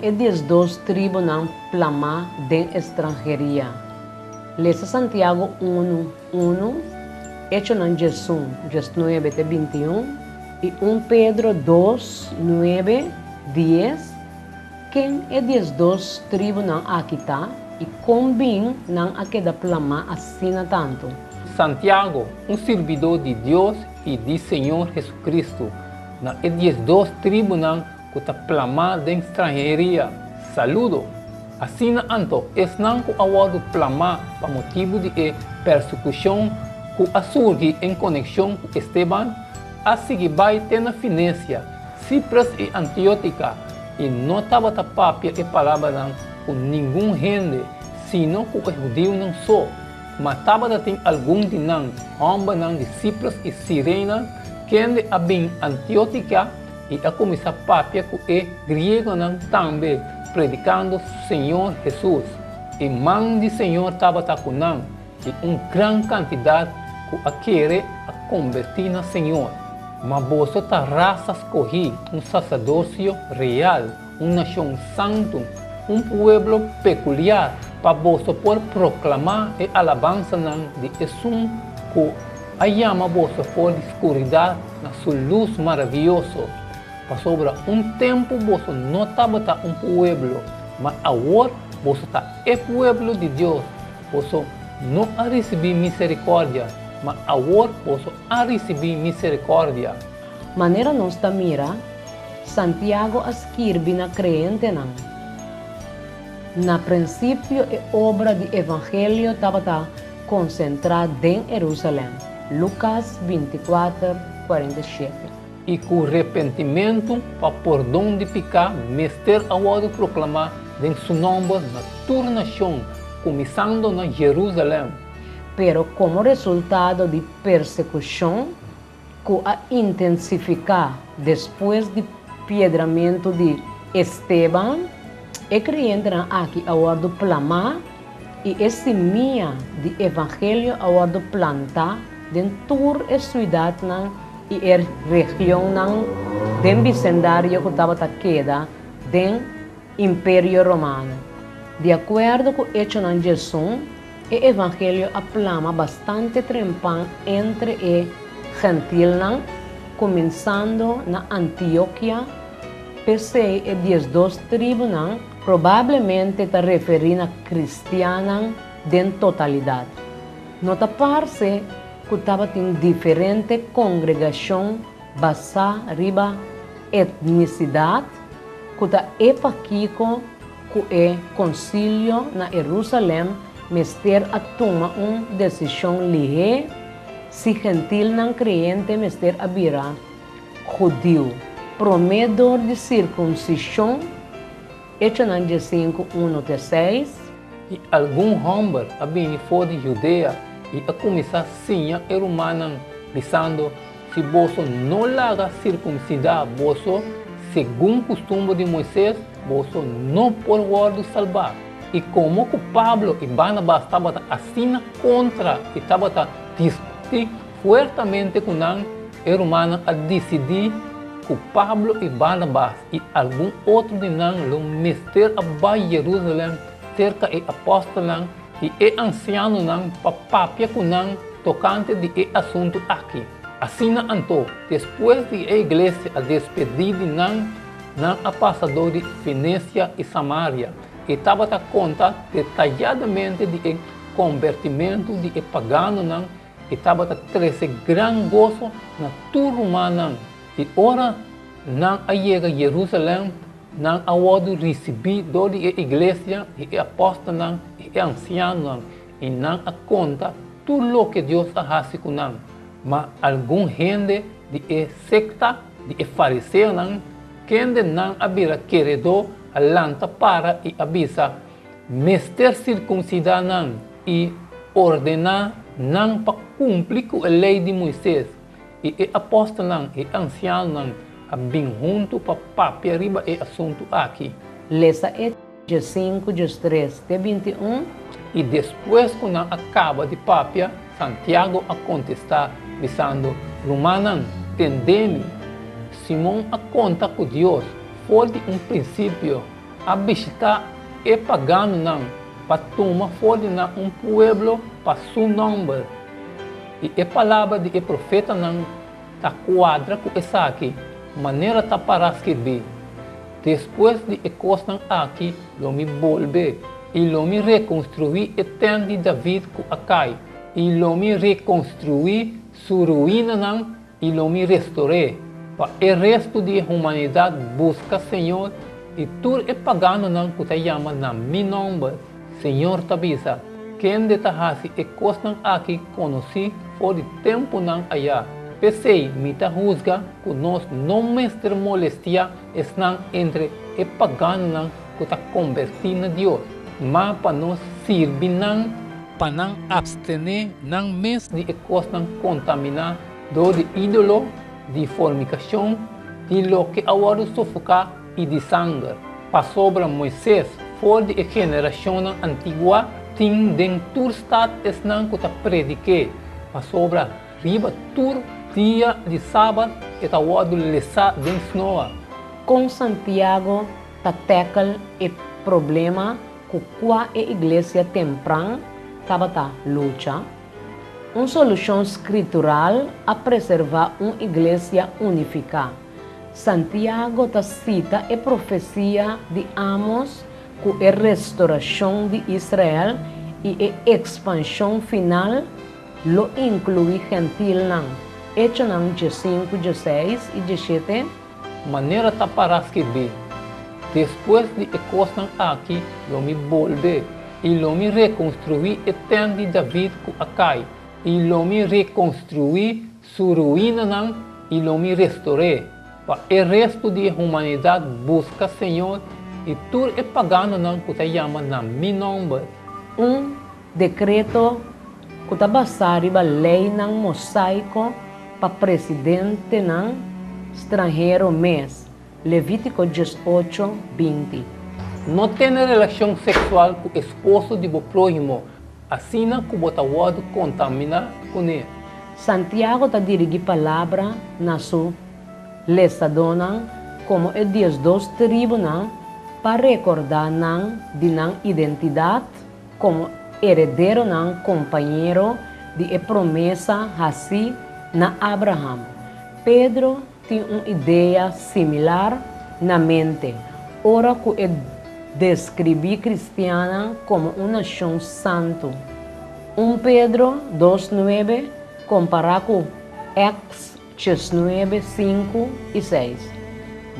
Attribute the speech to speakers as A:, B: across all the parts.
A: e 12 tribunan plamá den estranheria. Lesa Santiago 1, 1, Echonan 11, 19 te 21 i 1 Pedro 2, 9, 10. Ken e 12 tribunan aki ta i kon bin nan a keda plamá asina tantu?
B: Santiago, un sirbidó di Dios i di Señor Hesukristu, na e 12 tribunan ku ta plamá den stranheria, saludo! Asina anto, esnan ku a wòrdu plamá pa motibu di e persekushon ku a surgi en konekshon ku Esteban, a sigui bai te na Finesia, Sipres i Antiotika, i no tabata papia e palabranan ku ningun hende, sino ku e hudiunan so. Ma tabata tin algun di nan, hòmbernan di Sipres i Sirena, kende a bin Antiotika i a kuminsá papia ku e griegonan tambe, predikando Señor Hesus. E man di Señor tabata ku nan, i un gran kantidat ku a kere a kombertí na Señor. Ma boso ta rasa skohí, un saserdosio real, un nashon santu, un pueblo pekuliar, pa boso por proklamá e alabansanan di Esun ku a yama boso for di skuridat na su lus maravioso. Pasobra un tempu boso no tabata un pueblo, ma awor boso ta e pueblo di Dios, boso no a risibí miserikòrdia, ma awor boso a risibí miserikòrdia.
A: Manera nos ta mira, Santiago a skirbi na kreentenan. Na prinsipio e obra di evangelio tabata konsentrá den Herusalèm, Lukas 24, 47.
B: I ku repentimentu pa pordon di piká mester a wòrdu proklamá den su nòmber na tur nashon, kuminsando na Jerusalèm.
A: Pero komo resultado di persekushon ku a intensifiká despues di piedramentu di Esteban, e kreyentenan aki a wòrdu plamá i e simia di evangelio a wòrdu plantá den tur e siudatnan i e regionnan den bisendario ku tabata keda den Imperio Romano. Di akuerdo ku Echonan 11, e evangelio a plama bastante trempan entre e gentilnan, kuminsando na Antiokia. P'esei e 12 tribunan probablemente ta referí na kristiannan den totalidat. No ta parse ku tabatin diferente kongregashon basá riba etnisidat, ku ta e pakiko ku e konsilio na Herusalèm mester a tuma un desishon lihé si gentilnan kreyente mester a bira hudiu promé dor di sirkunsishon, Echonan 15, 1 te 6.
B: I algun hòmber a bini for di Judea i a kuminsá siña e rumannan, bisando, Si boso no laga sirkunsidá boso segun kustumber di Moisés, boso no por wòrdu salbá. I komo ku Pablo i Barnabas tabata asina kontra i tabata diskutí fuertamente ku nan, e rumannan a disidí ku Pablo i Barnabas i algun otro di nan lo mester a bai Jerusalèm serka e apòstelnan i e ansianonan pa papia ku nan tokante di e asuntu aki. Asina anto, despues di e iglesia a despedí di nan, nan a pasa dor di Fenesia i Samaria i tabata konta detayadamente di e kombertimentu di e paganonan i tabata trese gran goso na tur rumannan. I ora nan a yega Jerusalèm, nan a wòrdu risibí dor di e iglesia i e apòstelnan i e ansianonan, i nan a konta tur loke Dios a hasi ku nan. Ma algun hende di e sekta di e fariseonan, kende nan a bira keredó, a lanta para i a bisa, Mester sirkunsidá nan i ordená nan pa kumpli ku e Lei di Moisés. I e apòstelnan i e ansianonan a bin huntu pa papia riba e asuntu aki.
A: Lesa Echo 5, 13 te 21.
B: I despues ku nan a kaba di papia, Santiago a kontestá, bisando, Rumannan, tende mi. Simon a konta ku Dios for di un prinsipio. a bishitá e paganonan pa tuma for di nan un pueblo pa su nòmber. I e palabra di e profetanan ta kuadra ku esaki, manera ta pará skirbí, Despues di e kosnan aki lo mi bolbe, i lo mi rekonstruí e tènt di David ku a kai, i lo mi rekonstruí su ruinanan i lo mi restor'é, pa e restu di e humanidat buska Señor i tur e paganonan ku ta yama na mi nòmber, Señor ta bisa, kende ta hasi e kosnan aki konosí for di tempunan ayá. P'esei mi ta husga ku nos no mester molestiá esnan entre e paganonan ku ta kombertí na Dios, ma pa nos sirbi nan, pa nan apstené nan mes di e kosnan kontaminá dor di ídolo, di fornikashon, di loke a wòrdu sofoká i di sanger. Pasobra Moises, for di e generashonnan antigua, tin den tur stat esnan ku ta predik'é, pasobra riba tur dia di sabat e ta wòrdu lesá den snoa.
A: Kon Santiago ta tèkel e problema ku kua e iglesia tempran tabata lucha? Un solushon skritural a preservá un iglesia unifiká. Santiago ta sita e profesia di Amos ku e restorashon di Israel i e ekspanshon final lo inkluí gentilnan, Echonan diesinku, dieseis i diesshete.
B: Manera ta pará skirbí, Despues di e kosnan aki lo mi bolbe, i lo mi rekonstruí e tènt di David ku a kai, i lo mi rekonstruí su ruinanan i lo mi restor'é, pa e restu di e humanidat buska Señor i tur e paganonan ku ta yama na mi nòmber.
A: Un dekreto ku ta basá riba leinan mosaiko pa presidentenan stranhero mes, Levítiko 18, 20.
B: No tene relashon seksual ku esposo di bo próhimo, asina ku bo ta wòrdu kontaminá kuné.
A: Santiago ta dirigí palabra na su lesadónan komo e 12 tribunan pa rekordá nan di nan identidat komo herederonan kompañero di e promesa hasí na Abraham. Pedro tin un idea similar na mente ora ku e deskribí kristiannan komo un nashon santu. Un Pedro dos nuebe kompará ku Eks 19, sinku i seis.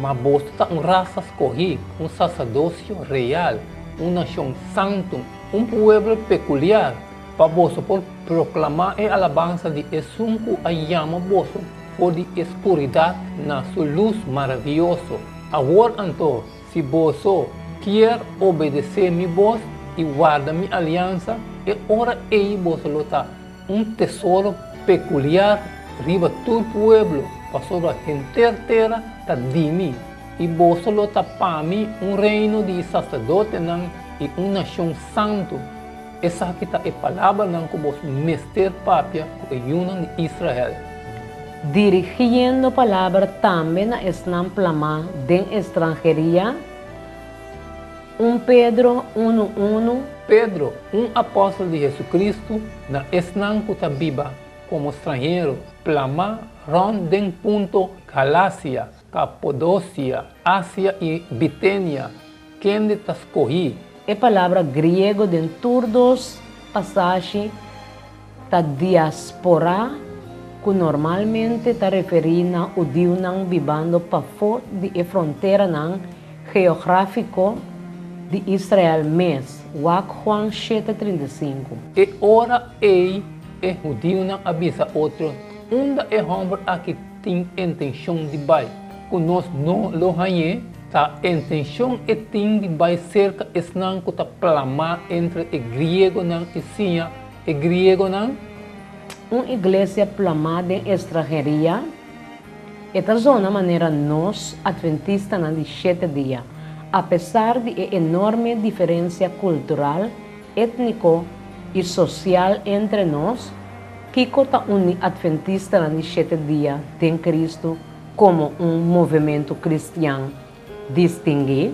B: Ma boso ta un rasa skohí, un saserdosio real, un nashon santu, un pueblo pekuliar, pa boso por proklamá e alabansa di Esun ku a yama boso for di e skuridat na su lus maravioso. Awor anto, si boso kier obedesé mi bos i warda mi aliansa, e ora ei boso lo ta Un tesoro pekuliar riba tur pueblo, pasobra henter tera ta di mi, i boso lo ta pa mi un reino di saserdotenan i un nashon santu. Esaki ta e palabranan ku boso mester papia ku e yunan di Israel.
A: Dirigiendo palabra tambe na esnan plamá den estranheria, Un Pedro unu unu.
B: Pedro, un apòstel di Hesu-Kristu, na esnan ku ta biba komo stranhero, plamá rònt den punto Galasia, Kapodosia, Asia i Bitenia, kende ta skohí.
A: E palabra griego den tur dos pasashi ta diaspora, ku normalmente ta referí na hudiunan bibando pafó di e fronteranan geográfiko di Israel mes, wak Juan shete 35.
B: E ora ei e hudiunan a bisa otro, Unda e hòmber aki tin intenshon di bai, ku nos no lo hañ'é? Ta intenshon e tin di bai serka esnan ku ta plamá entre e griegonan i siña e griegonan?
A: Un iglesia plamá den estranheria? E ta zona manera nos Adventistanan di shete dia, apesar di e enorme diferensia kultural, étniko i sosial entre nos, kiko ta uni Adventistanan di shete dia den Kristu komo un movementu kristian distinguí?